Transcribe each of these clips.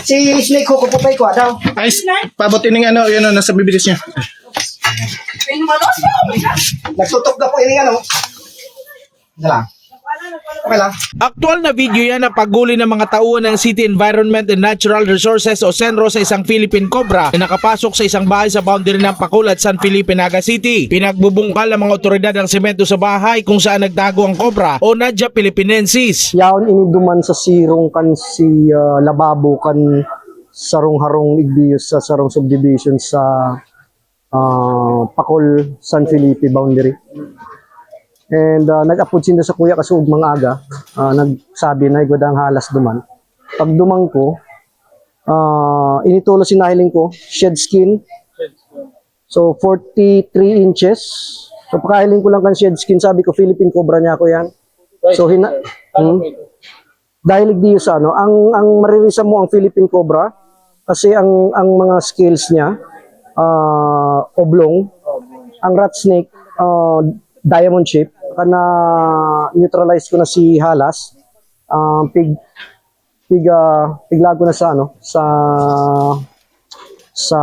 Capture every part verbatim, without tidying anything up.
Si Snake Hook, kupupay ko, daw. Ay, s- paabot ining ano, yun, ano, nasa bibilis niya. Nagtutok na po ining ano. Ito lang. Okay lang. Aktual na video yan na paghuli ng mga tauhan ng City Environment and Natural Resources o CENRO sa isang Philippine Cobra na nakapasok sa isang bahay sa boundary ng Pacol at San Felipe, Naga City. Pinagbubungkal ng mga otoridad ang semento sa bahay kung saan nagtago ang cobra o Naja philippinensis. Yaon ini duman sa sirong kan si ah, lababo kan sarong harong igbiyo sa sarong subdivision sa ah, Pacol, San Felipe boundary. And ah, nag-apod sinda sa kuya kasi ugmang aga, ah, nagsabi na igwa daang halas duman. Pag duman ko, ah, initulos yung nahiling ko, shed skin. So, forty-three inches. So, pagkahiling ko lang kan shed skin, sabi ko, Philippine Cobra niya ako yan. So, hina- hmm? Dahil igdiyo sa ano, ang ang maririsa mo ang Philippine Cobra kasi ang ang mga scales niya ah oblong, ang rat snake ah diamond shape. Kana neutralize ko na si halas, ah, pig pig ah, piglago na sa ano, sa sa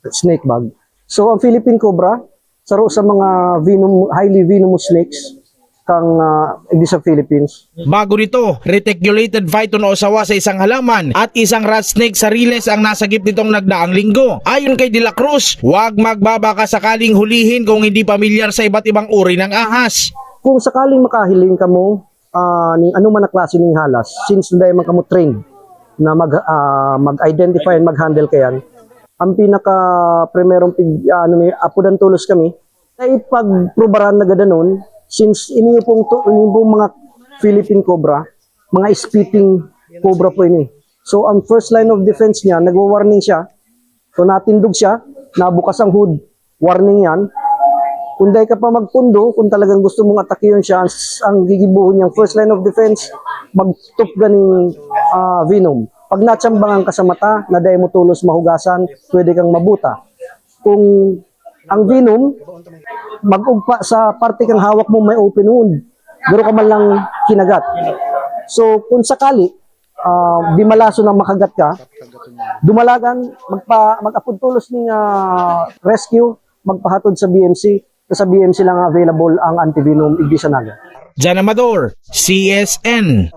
snake bag. So ang Philippine Cobra, saro sa mga venom, highly venomous snakes kang ah, di sa Philippines. Bago nito, reticulated python o sawa sa isang halaman at isang rat snake sa riles ang nasagip nitong nagdaang linggo. Ayon kay De La Cruz, huwag magbabaka sakaling hulihin kung hindi pamilyar sa iba't ibang uri ng ahas. Kung sakaling makahiling kamo ah, ning ano man na klase ning halas, since dai man kamo trained na mag ah, mag-identify and mag-handle kayan, ang pinaka primerong pig, ah, ano ni apudan tulos kami na ipagprobaran na gadanon, since inyo pong to, inyo pong mga Philippine Cobra, mga spitting cobra po ini. So ang first line of defense niya, nagwa-warning siya. So natindog siya, nabukas ang hood, warning yan. Kung dai ka pa magpundo, kung talagang gusto mong atakiyon siya, ang, ang gigibuhon niyang first line of defense, magtup ganing ah, venom. Pag natsambangan ka sa mata na dai mo tulos mahugasan, pwede kang mabuta. Kung ang venom, mag-ugpa sa parte kang hawak mo may open wound, garo ka man lang kinagat. So, kung sakali, ah, di malaso na makagat ka, dumalagan, magpa, mag-apod tulos ning ah, rescue, magpahatod sa B M C. Sa B M C lang available ang antivenom igdi sa Naga. Jan Amador, C S N.